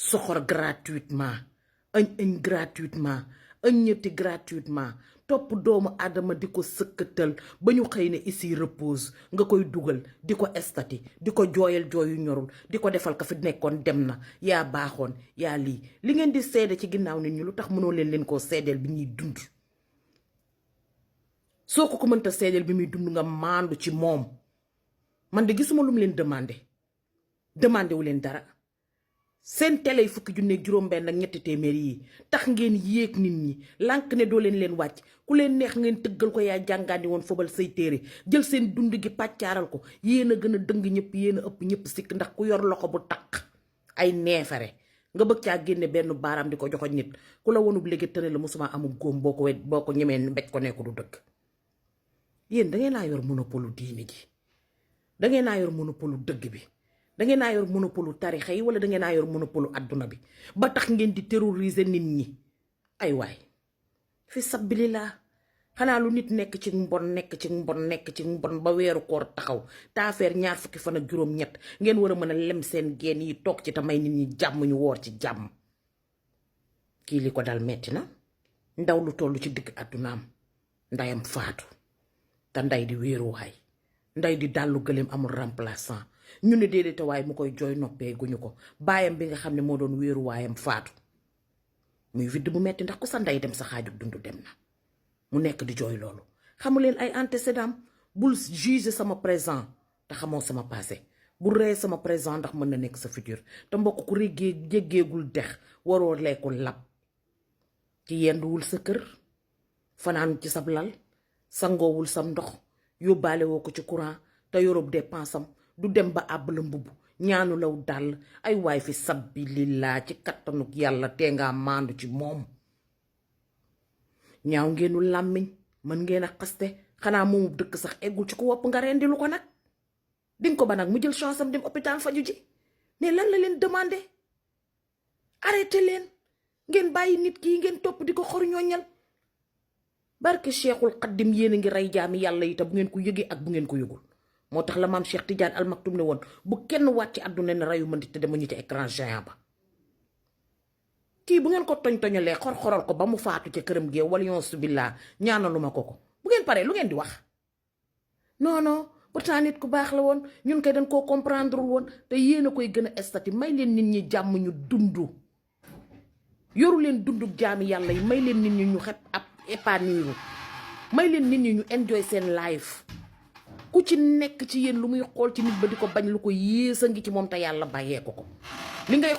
soxor gratuitement añ gratuitement ëññati gratuitement topp doomu aadama di ko sëkkatal ba ñu xëy ne ici repose nga koy dugal di ko estati di ko jooyal jooyu ñorul di ko defal ka fi nekkoon dem na yaa baaxoon yaa lii li ngeen di seede ci ginnaaw nit ñi lu tax mënoo leen koo seedeel bi ñuy dund soo ko mënta seedeel bi muy dund nga maandu ci moom man de gisuma lu mu leen demandé wu leen dara seen télé yi fukki junne juróom-benn ak ñetti téeméer yi tax ngeen yéeg nit ñi lànk ne doo leen wàcc ku leen neex ngeen tëggal ko yaa jàngaandi woon fobal say téere jël seen dund gi pàccaaral ko yéen a gën a dëng ñëpp yéen a ëpp ñëpp sikk ndax ku yor loxo bu taq ay neefare nga bëgg caa génne benn baaraam di ko joxoñ nit ku la wonub léegi tëne la musuma amul góom boo ko ñemee mbéj ko nekku du dëgg yéen da ngeen naa yor monopole diine ji da ngeen naa yor monopole dëgg bi da ngeen naa yor monopole tarixa yi wala da ngeen naa yor monopole adduna bi ba tax ngeen di terroriser nit ñi ay waay fi sabilillah xanaa lu nit nekk ci mbon ba weeru koor taxaw taafeer ñaar fukki fan ak juróom-ñett ngeen war a mën a lem seen geen yi toog ci te may nit ñi jàmm ñu woor ci jàmm kii li ko dal metti na ndaw lu toll ci digg addunaam ndayam faatu te nday di wéeruwaay nday di dàllu gëléem amul remplaçant ñu ne déedéet waaye mu koy jooy noppee guñu ko baayam bi nga xam ne moo doon wéeruwaayam faatu muy vidd bu metti ndax ku sa ndey dem sa xaaju dund dem na mu nekk di jooy loolu xamu leen ay antécédent bul juger sama présent te xamoo sama passé bul ree sama présent ndax mën na nekk sa futur te mbokk ku jéggeegul dex waroo lekkul lab ci yenduwul sa kër fanaan ci sab lal sangoowul sam ndox yóbbaale woo ko ci courant te yorub dépense am du dem ba àbb la mbubb ñaanu law dàll ay waay fi sabilillah ci kattanuk yàlla te nga maandu ci moom ñaaw ngeenu làmmiñ mën ngeen a xaste xanaa moomu dëkk sax eggul ci ko wopp nga rendilu ko nag dinga ko ba nag mu jël chance am dem hôpital faju ji ne lan la leen demandé arrêté leen ngeen bàyyi nit kii ngeen topp di ko xor ñooñal barke Cheikhul Xaddim yéen a ngi rey jaami yàlla yi te bu ngeen ko yëgee ak bu ngeen ko yëgul moo tax la maam Cheikh Tidiane Al Maktoum ne woon bu kenn wàcc ci àdduna ne reyu ma nit te dama ñu ci écran géant ba kii bu ngeen ko toñ-toñalee xor-xoral ko ba mu faatu ca këram gee wala yon subillaa ñaanaluma ko bu ngeen paree lu ngeen di wax non pourtant nit ku baax la woon ñun koy dañ koo comprendre woon te yéen a koy gën a estati may leen nit ñi jàmm ñu dundu yoru leen dundug jaami yàlla yi may leen nit ñi ñu xet ab épanouir may leen nit ñi ñu enjoy seen life ku ci nekk ci yéen lu muy xool ci nit ba di ko bañ lu ko yées a ngi ci moom te yàlla bàyyee ko li ngay